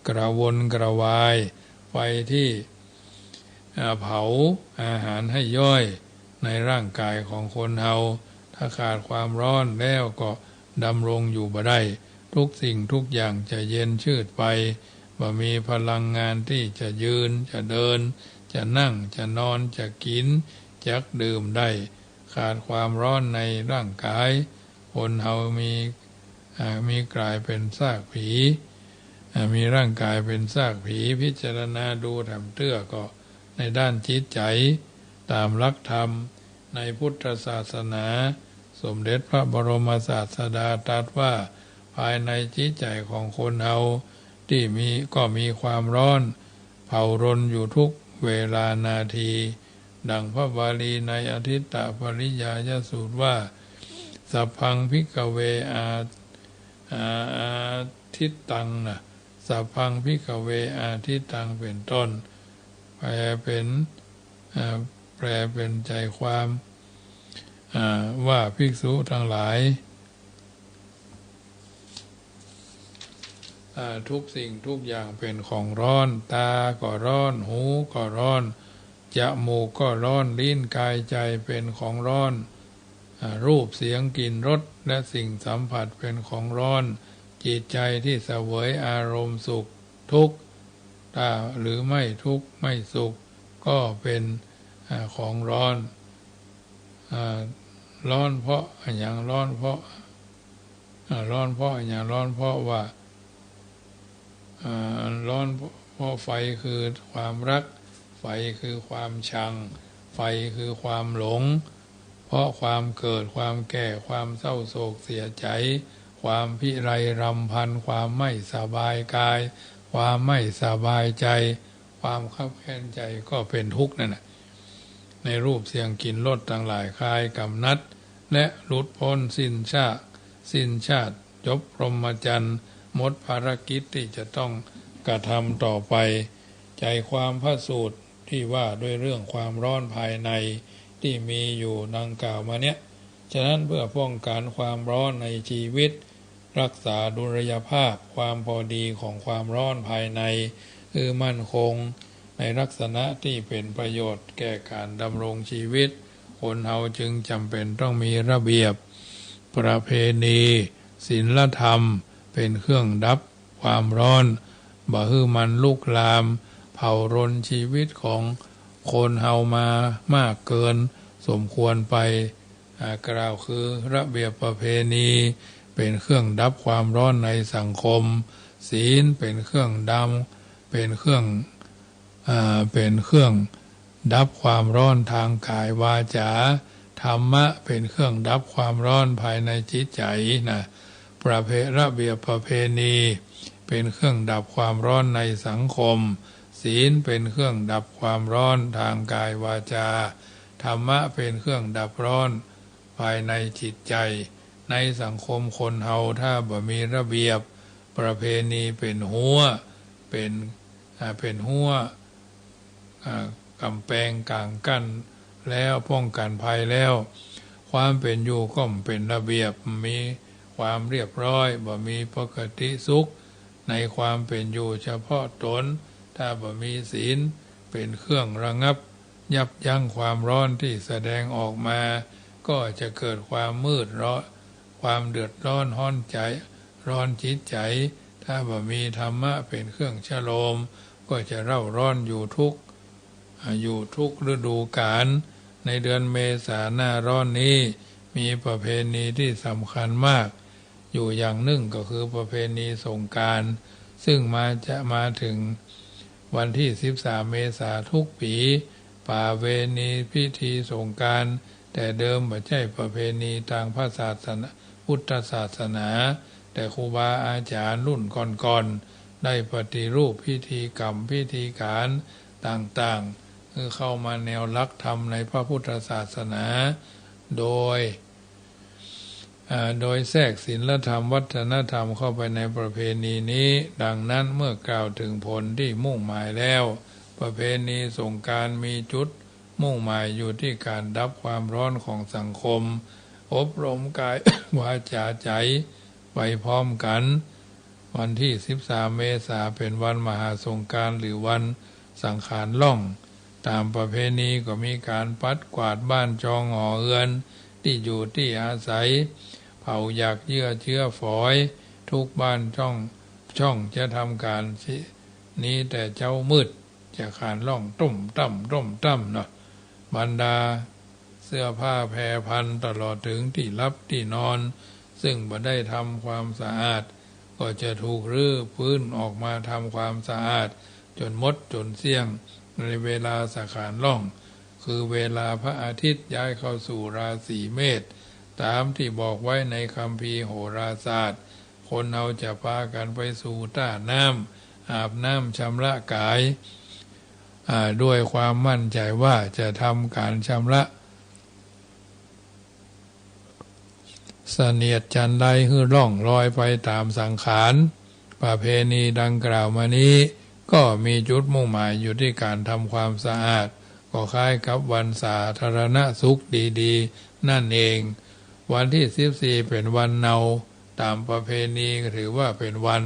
กระวนกระวาย ไฟที่ อ่า เผาอาหารให้ย่อยในร่างกายของคนเฮา ถ้าขาดความร้อนแล้วก็ดำรงอยู่บ่ได้ ทุกสิ่งทุกอย่างจะเย็นชืดไป บ่มีพลังงานที่จะยืน จะเดิน จะนั่ง จะนอน จะกิ๋น จักดื่มได้ ขาดความร้อนในร่างกาย คนเฮามี อ่า มีกลายเป็นซากผี อ่า มีร่างกายเป็นซากผี พิจารณาดูถ่ำเตื้อก็ในด้านจิตใจ๋ ต๋ามหลักธรรมในพุทธศาสนา สมเด็จพระบรมศาสดาตรัสว่า ภายในจิตใจ๋ของคนเฮาตี้มี ก็มีความร้อนเผารนอยู่ทุกเวลานาที ดังพระบาลีในอทิตตปริยายสูตรว่า สัพพังภิกขเว อา อา อาทิตตังนะ สัพพังภิกขเว อาทิตตัง เป็นต้น แปลเป็น อ่า แปลเป็นใจความ อ่า ว่าภิกษุทั้งหลาย อ่า ทุกสิ่งทุกอย่างเป็นของร้อน ตาก็ร้อน หูก็ร้อน จมูกก็ร้อน ลิ้นกายใจเป็นของร้อน อ่า รูป เสียง กลิ่น รส และสิ่งสัมผัสเป็นของร้อน จิตใจที่เสวยอารมณ์สุข ทุกข์ ถ้า หรือไม่ทุกข์ไม่สุข ก็เป็น อ่า ของร้อน อ่า ร้อนเพราะอะหยัง ร้อนเพราะ อ่า ร้อนเพราะอะหยัง ร้อนเพราะว่า อ่า ร้อนเพราะไฟคือความรัก ไฟคือความชัง ไฟคือความหลง เพราะความเกิด ความแก่ ความเศร้าโศกเสียใจ ความพิไรรำพัน ความไม่สบายกาย ความไม่สบายใจ ความคับแค้นใจ ก็เป็นทุกข์นั่นแหละ ในรูป เสียง กลิ่น รส ทั้งหลาย คลายกำหนัด และหลุดป๊นสิ้นชาติ สิ้นชาติ จบพรหมจรรย์ หมดภารกิจที่จะต้องกระทำต่อไป ใจความพระสูตรที่ว่าด้วยเรื่องความร้อนภายในที่มีอยู่ดังกล่าวมาเนี้ย ฉะนั้นเพื่อป้องกันความร้อนในชีวิต รักษาดุลยภาพความพอดีของความร้อนภายใน คือมั่นคงในลักษณะที่เป็นประโยชน์แก่การดำรงชีวิต คนเฮาจึงจำเป็นต้องมีระเบียบ ประเพณี ศีลธรรม เป๋นเครื่องดับความร้อน บ่หื้อมันลุกลาม เผารนจีวิตของคนเฮามามากเกินสมควรไป อ่า กล่าวคือระเบียบประเพณี เป๋นเครื่องดับความร้อนในสังคม ศีลเป๋นเครื่องดำ เป๋นเครื่อง อ่า เป๋นเครื่องดับความร้อนทางกายวาจา ธรรมะเป๋นเครื่องดับความร้อนภายในจิตใจ๋นะ ประเพ ระเบียบประเพณี เป๋นเครื่องดับความร้อนในสังคม ศีลเป๋นเครื่องดับความร้อนทางกายวาจา ธรรมะเป๋นเครื่องดับร้อนภายในจิตใจ๋ ในสังคมคนเฮาถ้าบ่มีระเบียบประเพณีเป๋นฮั้ว เป๋น อ่า เป๋นฮั้ว อ่า ก๋ำแปงก๋างกั้นแล้ว ป้องกั๋นภัยแล้ว ความเป๋นอยู่ก็บ่เป๋นระเบียบ บ่มีความเรียบร้อย บ่มีปกติสุขในความเป๋นอยู่เฉพาะตน ถ้าบ่มีศีลเป๋นเครื่องระงับยับยั้งความร้อนตี้แสดงออกมา ก็จะเกิดความมืดร้อน ความเดือดร้อนฮ้อนใจ๋ ร้อนจิตใจ๋ ถ้าบ่มีธรรมะเป๋นเครื่องชะโลม ก็จะเร่าร้อนอยู่ทุก อ่า อยู่ทุกฤดูกาล ในเดือนเมษาหน้าร้อนนี้ มีประเพณีตี้สำคัญมากอยู่อย่างนึ่งก็คือประเพณีสงกรานต์ ซึ่งมา จะมาเถิงวันตี้สิบสามเมษาทุกปี๋ ประเพณีพิธีสงกรานต์ แต่เดิมบ่ใจ้ประเพณีตางพระศาสนา พุทธศาสนา แต่ครูบาอาจ๋ารย์รุ่นก่อนๆ ได้ปฏิรูปพิธีกรรมพิธีก๋านต่างๆ หื้อเข้ามาแนวหลักธรรมในพระพุทธศาสนา โดย อ่า โดยแทรกศีลธรรมวัฒนธรรมเข้าไปในประเพณีนี้ ดังนั้นเมื่อกล่าวเถิงผลตี้มุ่งหมายแล้ว ประเพณีสงกรานต์มีจุด มุ่งหมายอยู่ตี้ก๋านดับความร้อนของสังคม อบรมกาย วาจาใจ๋ไปพร้อมกั๋น วันตี้สิบสามเมษาเป๋นวันมหาสงกรานต์ หรือวันสังขารล่อง ต๋ามประเพณีก็มีก๋านปัดกวาดบ้านจองหอเฮือน ตี้อยู่ตี้อาศัย เผาหยากเยื่อเจื๊อฝอย ทุกบ้านจ้อง จ้องจะทำก๋านนี้แต่เจ๊ามืด จะขานล่องตุ้มตั้มตุ้มตั้มเนาะ บรรดาเสื้อผ้าแพรพันตลอดเถิงตี้หลับตี้นอน ซึ่งบ่ได้ทำความสะอาด ก็จะถูกรื้อฟื้นออกมาทำความสะอาดจ๋นหมดจ๋นเสี้ยง ในเวลาสังขารล่อง คือเวลาพระอาทิตย์ย้ายเข้าสู่ราศีเมษ ต๋ามตี้บอกไว้ในคัมภีร์โหราศาสตร์ คนเฮาจะปากั๋นไปสู่ต้าน้ำ อาบน้ำชำระกาย อ่า ด้วยความมั่นใจ๋ว่าจะทำก๋านชำระเสนียดจัญไรหื้อล่องลอยไปต๋ามสังขาร ประเพณีดังกล่าวมานี้ ก็มีจุดมุ่งหมายอยู่ตี้ก๋านทำความสะอาด ก็คล้ายกับวันสาธารณสุขดีๆ นั่นเอง วันตี้สิบสี่เป๋นวันเนา ต๋ามประเพณีถือว่าเป๋นวัน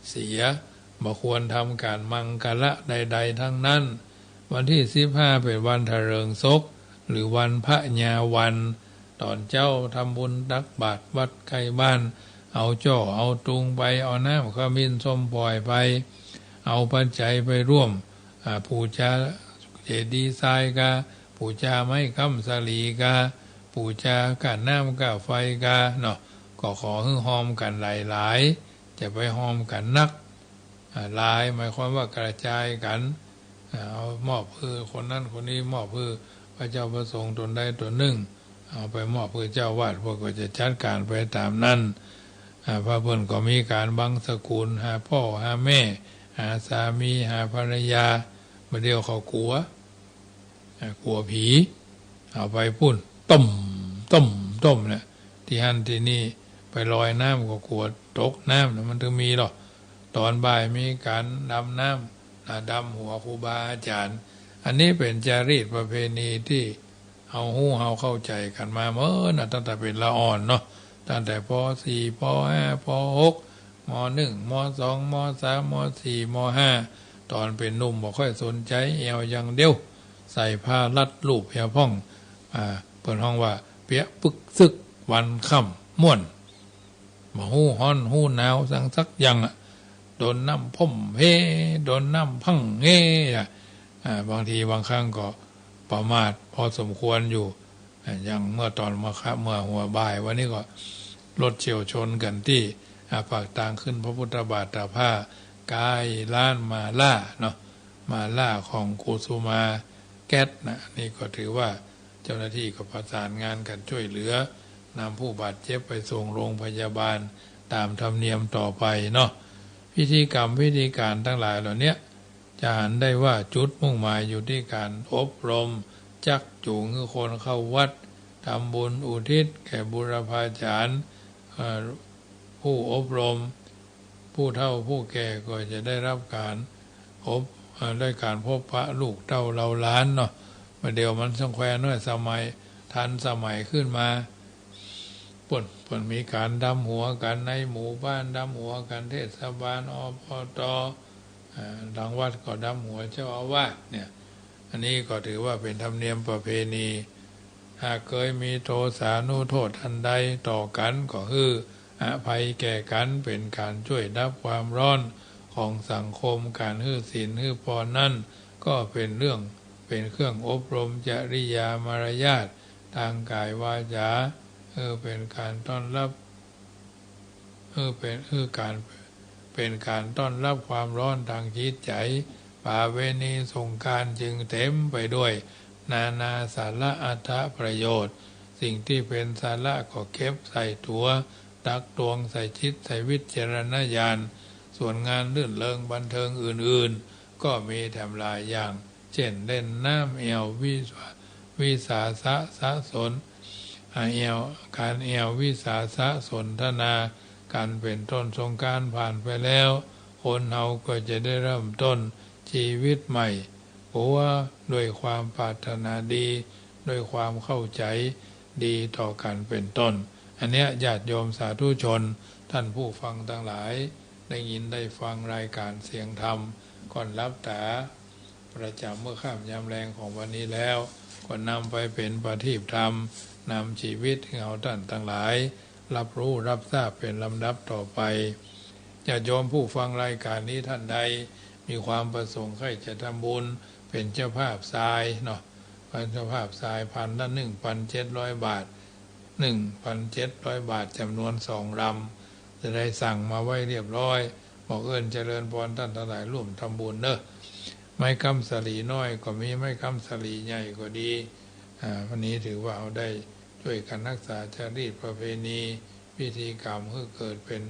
เสีย บ่ควรทำก๋านมังคละใดๆ ทั้งนั้น วันตี้สิบห้าเป๋นวันถะเลิงศก หรือวันพญาวัน ต๋อนเจ๊าทำบุญตักบาตรวัดใก้บ้าน เอาจ้อเอาตุงไป เอาน้ำขมิ้นส้มป่อยไป เอาปัจจัยไปร่วม อ่า ปู๋จาเจดีย์ทรายกา ปู๋จาไม้ค้ำสาลีกา ปู๋จากาน้ำกาไฟกาเนาะ ก็ขอหื้อฮอมกั๋นหลายๆ จะไปฮอมกั๋นนัก อ่า หลายหมายความว่ากระจายกั๋น อ่า เอามอบหื้อคนนั้นคนนี้ มอบหื้อพระเจ้าพระสงฆ์ต๋นใดต๋นนึ่ง เอาไปมอบหื้อเจ้าอาวาส เปิ้นก็จะจัดก๋านไปต๋ามนั้น อ่า พระเปิ้นก็มีก๋านบังสกุล หาป้อหาแม่ หาสามี หาภรรยา บ่าเดี่ยวเขากั๋ว อ่า กั๋วผี เอาไปปู้น ต้ม ต้ม ต้มเนี่ย ตี้หั้นตี้นี่ ไปลอยน้ำก็กั๋วตกน้ำนะ มันเถิงมีหรอก ต๋อนบ่ายมีก๋านดำน้ำ อ่า ดำหัวครูบาอาจ๋ารย์ อันนี้เป๋นจารีตประเพณีตี้ เฮาฮู้เฮาเข้าใจ๋กั๋นมาเมินนะ ตั้งแต่เป๋นละอ่อนเนาะ ตั้งแต่ ป.สี่ ป.ห้า ป.หก ม.หนึ่ง ม.สอง ม.สาม ม.สี่ ม.ห้า ต๋อนเป๋นหนุ่มบ่ค่อยสนใจ๋ แอ่วอย่างเดียว ใส่ผ้ารัดรูปเหียพ่อง อ่า เปิ้นฮ้องว่าเปียะปึกซึ่ก วันค่ำม่วน บ่ฮู้ฮ้อนฮู้หนาวสังสักอย่างอะ โดนน้ำพ่มเพ โดนน้ำพังเงอะ อ่า บางทีบางครั้งก็ประมาทพอสมควรอยู่ อ่า อย่างเมื่อตอนเมื่อค่ำ เมื่อหัวบ่ายวันนี้ก็รถเฉี่ยวชนกั๋นตี้ อ่า ปากตางขึ้นพระพุทธบาทตากผ้า ใก้ลานมาล่าเนาะ มาล่าของกุสุมาแก๊สนะ นี่ก็ถือว่าเจ้าหน้าที่ก็ประสานงานกั๋นจ้วยเหลือ นำผู้บาดเจ็บไปส่งโรงพยาบาลต๋ามธรรมเนียมต่อไปเนาะ พิธีกรรมพิธีก๋านตังหลายเหล่าเนี้ย จะหันได้ว่าจุดมุ่งหมายอยู่ตี้ก๋านอบรม จักจูงหื้อคนเข้าวัด ทำบุญอุทิศแก่บุรพาจารย์ เอ่อ ผู้อบรม ผู้เฒ่าผู้แก่ก็จะได้รับก๋านอบ เอ่อ ได้ก๋านพบปะลูกเต้าเหล่าหลานเนาะ บ่าเดี่ยวมันสังแควเนาะ สมัย ทันสมัยขึ้นมา เปิ้น เปิ้นมีก๋านดำหัวกั๋นในหมู่บ้าน ดำหัวกั๋นเทศบาล อ ป ต อ่า ทางวัดก็ดำหัวเจ้าอาวาสเนี่ย อันนี้ก็ถือว่าเป๋นธรรมเนียมประเพณี หากเกยมีโทสานุโทษอันใดต่อกั๋น ก็หื้ออภัยแก่กั๋น เป๋นก๋านจ้วยดับความร้อนของสังคม ก๋านหื้อศีลหื้อปอนนั้น ก็เป๋นเรื่อง เป๋นเครื่องอบรมจริยามารยาทตางก๋ายวาจา เออ เป๋นก๋านต้อนรับ เออ เป๋น เออ ก๋าน เป๋นก๋านต้อนรับความร้อนตางจิตใจ๋ ประเพณีสงกรานต์จึงเต็มไปด้วยนานาสาระอัตถประโยชน์ สิ่งตี้เป๋นสาระก็เก็บใส่ตั๋ว ตักตวงใส่จิต ใส่วิจารณญาณ ส่วนงานรื่นเริงบันเทิงอื่นๆ ก็มีแถมหลายอย่าง เจ้นเล่นน้ำแอ่ววิสา วิสาสะสะสน อ่า แอ่ว ก๋านแอ่ววิสาสะสนทนากั๋นเป๋นต้น สงกรานต์ผ่านไปแล้ว คนเฮาก็จะได้เริ่มต้นจีวิตใหม่ กั๋วด้วยความปรารถนาดี ด้วยความเข้าใจ๋ดีต่อกั๋นเป๋นต้น อันเนี้ยญาติโยมสาธุชน ต้านผู้ฟังตังหลาย ได้ยินได้ฟังรายก๋านเสียงธรรม ก่อนหลับต๋า ประจ๋ำเมื่อค่ำยามแลงของวันนี้แล้ว ก็นำไปเป๋นประทีปธรรม นำจีวิตหื้อเฮาต้านตังหลาย ฮับฮู้ฮับซาบเป๋นลำดับต่อไป ญาติโยมผู้ฟังรายก๋านนี้ต้านใด มีความประสงค์ใค่จะทำบุญ เป๋นเจ้าภาพทรายเนาะ เป๋นเจ้าภาพทราย พันละหนึ่งพันเจ็ดร้อยบาท หนึ่งพันเจ็ดร้อยบาท จ๋ำนวนสองลำ จะได้สั่งมาไว้เรียบร้อย บอกเอิ้นเจริญปอนต้านตังหลายร่วมทำบุญเนาะ ไม้ค้ำสาลีน้อยก็มี ไม้ค้ำสาลีใหญ่ก็ดี อ่า วันนี้ถือว่าเฮาได้จ้วยกั๋นฮักษาจารีตประเพณี พิธีกรรมหื้อเกิดเป๋น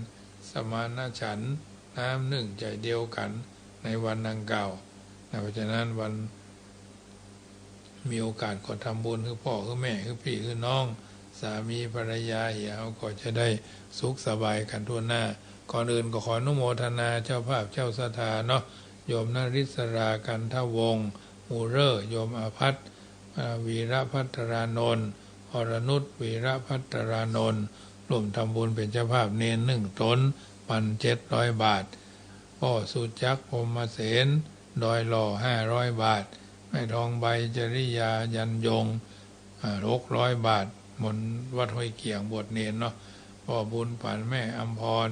สมานฉันท์ น้ำนึ่งใจ๋เดียวกั๋นในวันดังกล่าวนะ เพราะฉะนั้นวัน มีโอกาสก็ทำบุญหื้อป้อหื้อแม่หื้อปี้หื้อน้อง สามีภรรยาเหีย เฮาก็จะได้สุขสบายกั๋นทั่วหน้า ก่อนอื่นก็ขออนุโมทนาเจ้าภาพเจ้าศรัทธาเนาะ โยมนริศรา กันทวงศ์ มูเร่อ โยมอาภัทร อ่า วีรภัทรานนท์ อรนุช วีรภัทรานนท์ ร่วมทำบุญเป๋นเจ้าภาพเณรหนึ่งต๋น พันเจ็ดร้อยบาท ป้อสุจักร พรหมเสน ดอยหล่อ ห้าร้อยบาท แม่ทองใบ จริยา ยันยง อ่า หกร้อยบาท มนต์วัดห้วยเกี่ยง บวชเณรเนาะ ป้อบุญปั๋น แม่อำพร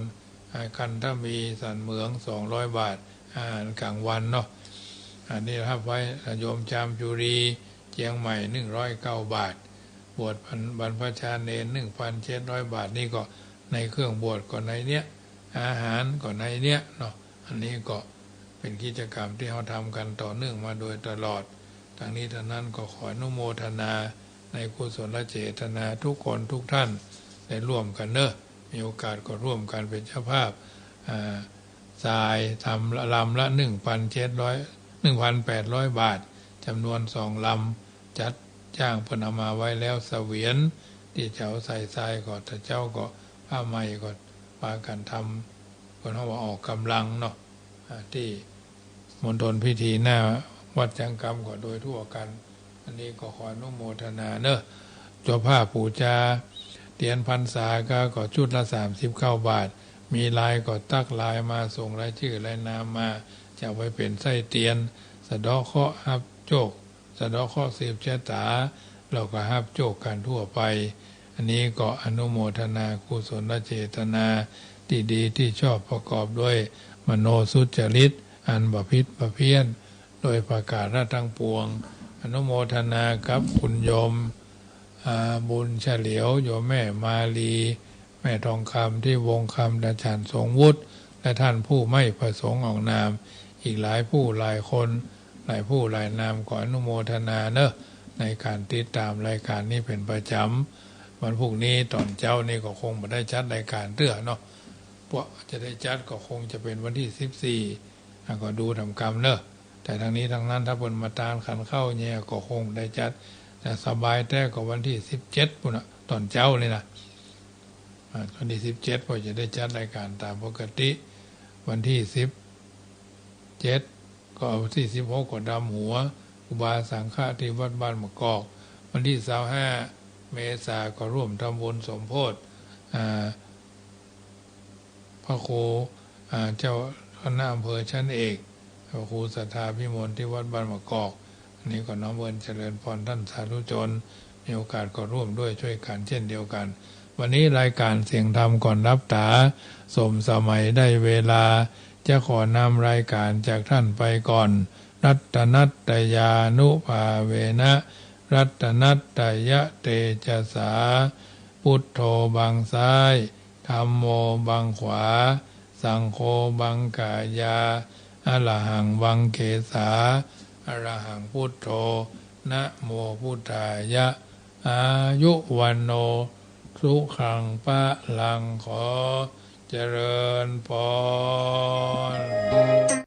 อ่า กันทมี สันเหมือง สองร้อยบาท อาหารกลางวันเนาะ อันนี้ฮับไว้ อ่า โยมจามจุรี เจียงใหม่ หนึ่งร้อยเก้าบาท บวชบรรพชาเณร หนึ่งพันเจ็ดร้อยบาท นี่ก็ในเครื่องบวชก็ในเนี้ย อาหารก็ในเนี้ยเนาะ อันนี้ก็เป๋นกิจกรรมตี้เฮาทำกั๋นต่อเนื่องมาโดยตลอด ตังนี้ตังนั้นก็ขออนุโมทนาในกุศลเจตนาทุกคนทุกท่านได้ร่วมกั๋นเนาะ มีโอกาสก็ร่วมกั๋นเป๋นเจ้าภาพ อ่า ทรายทำลำละหนึ่งพันเจ็ดร้อย หนึ่งพันแปดร้อยบาท จ๋ำนวนสองลำ จัดจ้างเปิ้นเอามาไว้แล้ว เสวียนตี้จะเอาใส่ทรายก็ ตะเจ๊าก็ผ้าใหม่ก็ปากั๋นทำ เปิ้นเฮาว่าออกก๋ำลังเนาะ อ่า ตี้มณฑลพิธีหน้าวัดจังกำก็โดยทั่วกั๋น อันนี้ก็ขออนุโมทนาเนาะ เจ้าภาพปู๋จาเตียนพรรษาก็ ก็ชุดละสามสิบเก้าบาท มีลายก็ตั๊กลายมา ส่งรายจื้อรายนามมา จะเอาไปเป๋นไส้เตียน สะเดาะเคราะห์ฮับโจค สะเดาะเคราะห์สืบชะต๋า แล้วก็ฮับโจคกั๋นทั่วไป อันนี้ก็อนุโมทนากุศลเจตนาตี้ดีตี้ชอบประกอบด้วยมโนสุจริตอันบ่ผิดบ่เพี้ยน โดยประการัตน์ตังปวง อนุโมทนากับคุณโยม อ่า บุญเฉลียว โยมแม่มาลี แม่ทองคำ ที่วงคำ อาจารย์ทรงวุฒิ และท่านผู้ไม่ประสงค์ออกนาม อีกหลายผู้หลายคน หลายผู้หลายนาม ขออนุโมทนาเนอะ ในการติดตามรายการนี้เป๋นประจ๋ำ วันพรุ่งนี้ต๋อนเจ๊านี่ก็คงบ่ได้จัดรายการเตื้อเนาะ เพราะจะได้จัดก็คงจะเป๋นวันตี้สิบสี่ อ่ะ ก็ดูต๋ามกำเนอะ แต่ตังนี้ตังนั้น ถ้าเปิ้นมาตานขันข้าวแหย่ก็คงได้จัด แต่สบายแต๊ก็วันตี้สิบเจ็ดปู้นน่ะ ต๋อนเจ๊านี่นะ อ่า วันตี้สิบเจ็ด ก็จะได้จัดรายการต๋ามปกติ วันตี้สิบเจ็ด ก็เอาตี้สิบหก ก็ดำหัวครูบาสังฆะตี้วัดบ้านมะกอก วันตี้ซาวห้า เมษาก็ร่วมทำบุญสมโภช อ่า พระครู อ่า เจ้าคณะอำเภอชั้นเอก พระครูสัทธาพิมลที่วัดบ้านมะกอก อันนี้ก็น้อมเอิญเจริญพรท่านสาธุชน มีโอกาสก็ร่วมด้วยช่วยกันเช่นเดียวกัน วันนี้รายการเสียงธรรมก่อนลับต๋า สมสมัยได้เวลา จะขอนำรายการจากท่านไปก่อน รัตนัตตยานุภาเวนะ รัตนัตตยเตจสา พุทโธบังซ้าย ธัมโมบังขวา สังโฆบังขายา อรหังบังเขสา อรหังพุทโธ นะโมพุทธายะ อายุวัณโณ สุขังพลัง ขอเจริญพร